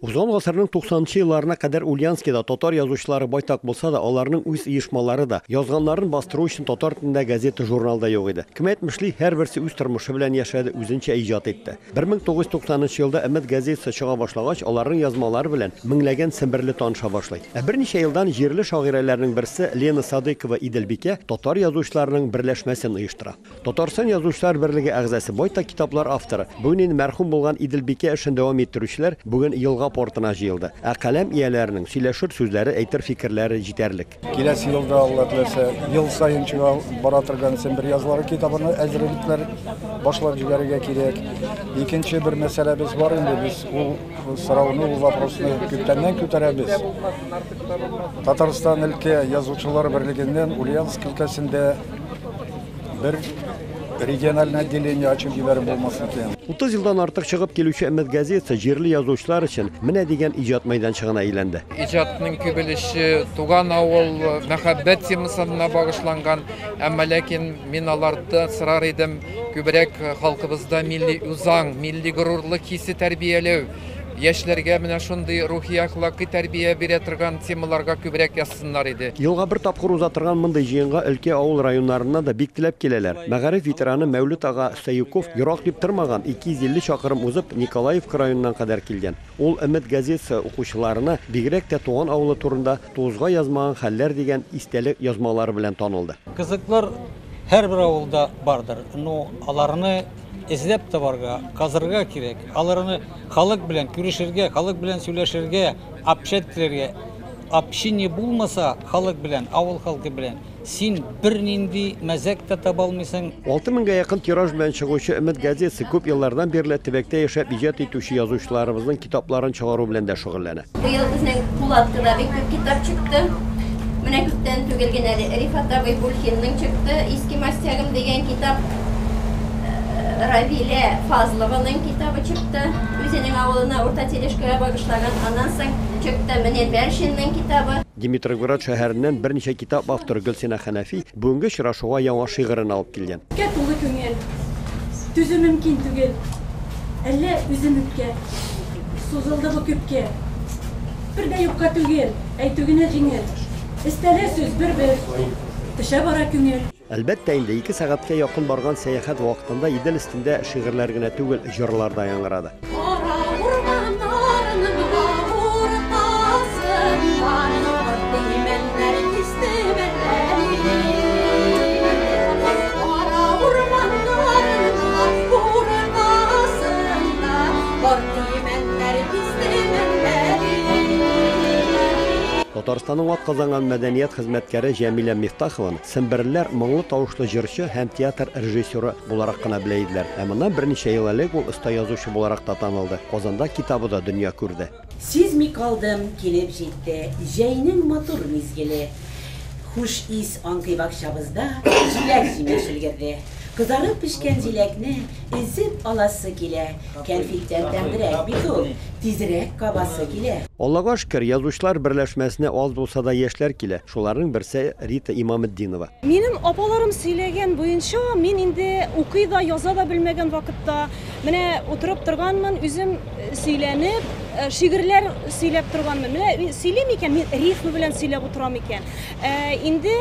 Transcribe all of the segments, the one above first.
Узган гасырның 90 нчы елларына кадәр Ульяновскида татар язучылары байтак булса да, аларның үз оешмалары да, язганнарын бастыру өчен татар телендә газета-журнал да юк иде. Кем әйтмешли, һәрберсе үз тормышы белән яшәде, үзенчә иҗат итте. 1990 нчы елда Өмет газетасы чыга башлагач, аларның язмалары белән меңләгән семберле таныша башлый. Ә берничә елдан җирле шагыйрәләрнең берсе Лена Садыйкова Иделбикә татар язучыларының берләшмәсен оештыра. Татарстан Язучылар берлеге әгъзасы, байтак китаплар авторы, бүген инде мәрхүм булган Иделбикә эшен дәвам иттерүчеләр бүген Елга портына җыелды. Ә каләм ияләренең сөйләшер сүзләре, әйтер фикерләре җитәрлек. Киләсе елда, Алла теләсә, ел саен чыга бара торган Сембер язлары китабына әзерлекләр башлап җибәрергә кирәк. Икенче бер мәсьәләбез бар инде, без ул сорауны, ул вопросны күптәннән күтәрәбез. Татарстан өлкә Язучылар берлегеннән Ульяновск өлкәсендә Бер региональный отделение ачып җибәреп булмас микән? 30 елдан артык чыгып килүче Өмет газетасы җирле язучылар өчен менә дигән иҗат мәйданчыгына әйләнде. Иҗатның күп өлеше туган авыл, мәхәббәт темасына багышланган, әмма ләкин мин аларда сорар идем, күбрәк халкыбызда милли үзаң, милли горурлык хисе тәрбияләү, яшьләргә менә шундый рухи-әхлакый тәрбия бирә торган темаларга күбрәк язсыннар иде. Елга бер тапкыр уза торган мондый җыенга өлкә авыл районнарыннан да бик теләп киләләр. Мәгариф ветераны Мәүлет ага Сәюков ерак дип тормаган, 250 чакрым узып, Николаевка районыннан кадәр килгән. Ул Өмет газетасы укучыларына бигрәк тә туган авылы турында Тузга язмаган хәлләр дигән истәлек язмалары белән танылды. Кызыклар һәрбер авылда бардыр, но аларны эзләп табарга, казырга кирәк. Аларны халык белән күрешергә, халык белән сөйләшергә, общать итәргә. Общение булмаса халык белән, авыл халкы белән, син бернинди мәзәк тә таба алмыйсың. 6 меңгә якын тираж белән чыгучы Өмет газетасы күп еллардан бирле төбәктә яшәп иҗат итүче язучыларыбызның китапларын чыгару белән дә шөгыльләнә. Быел безнең Пулаткада бик күп китап чыкты. Менә күптән түгел генә әле Рифат абый Бульхинның чыкты Иске мастягым дигән китап. Равилә Фазлованың китабы чыкты. Үзенең авылына Урта Телешкага багышлаган. Аннан соң чыкты Мөнир Бәршинның китабы. Димитровград шәһәреннән берничә китап авторы Гөлсинә Хәнәфи бүгенге очрашуга яңа шигырен алып килгән. Үпкә тулы күңел, түзү мөмкин түгел. Әллә үзем үпкә, сузылды бу күпкә. Бер дә юкка түгел, әйтү генә җиңел. Өстәлә сүз бер-бер, төшә бара күңел. Әлбәттә инде, ике сәгатькә якын барган сәяхәт вакытында Идел өстендә шигырьләр генә түгел, җырлар да яңгырады. Кара урманнарның да уртасында Карт имәннәр кистем әллә мин. Кара урманнарның да уртасында Карт имәннәр кистем әллә мин. Татарстанның атказанган мәдәният хезмәткәре Җәмилә Мифтахованы Семберлеләр моңлы тавышлы җырчы һәм театр режиссеры буларак кына белә иделәр. Ә моннан берничә ел элек ул оста язучы буларак та танылды. Казанда китабы да дөнья күрде. Сизми калдым, килеп җитте җәйнең матур мизгеле. Хуш ис аңкый бакчабызда, җиләк-җимеш өлгерде. Кызарып пешкән җиләкне өзеп аласы килә, кәнфиттән тәмлерәк бит ул, тизрәк кабасы килә. Аллага шөкер, Язучылар берләшмәсенә аз булса да яшьләр килә. Шуларның берсе, Рита Имаметдинова. Минем апаларым сөйләгән буенча, мин инде укый да, яза да белмәгән вакытта, менә утырып торганмын, үзем сөйләнеп, шигырьләр сөйләп торганмын. Менә сөйлим икән, мин рифма белән сөйләп утырам икән. Ә инде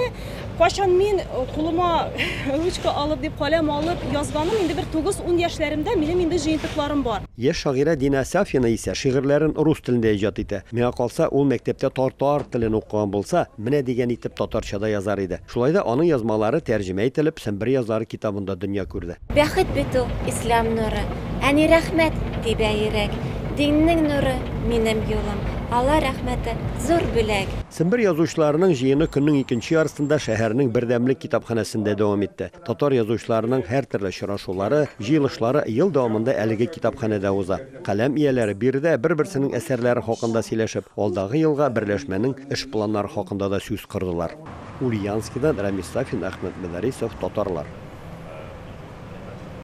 кайчан мин кулыма ручка алып дип, каләм алып язганым, инде бер 9-10 яшьләремдә минем инде җыентыкларым бар. Яшь шагыйрә Динә Сафина исә шигырьләрен рус телендә иҗат итә. Миңа калса, ул мәктәптә тартар телен укыган булса, менә дигән итеп татарча да язар иде. Шулай да аның язмалары тәрҗемә ителеп, Сембер язлары китабында дөнья күрде. Бәхет бит ул, Ислам нуры, Әни рәхмәт, тибә йөрәк. Диннең нуры, минем юлым, Алла рәхмәте, зур бүләк. Сембер язучыларының җыены көннең икенче яртысында шәһәрнең Бердәмлек китапханәсендә дәвам итте. Татар язучыларының һәртөрле очрашулары, җыелышлары ел дәвамында әлеге китапханәдә уза. Каләм ияләре биредә бер-берсенең әсәрләре хакында сөйләшеп, алдагы елга берләшмәнең эш планнары хакында да сүз кордылар. Ульяновскидан Рәмис Сафин, Әхмәт Мөдәррисов, Татарлар.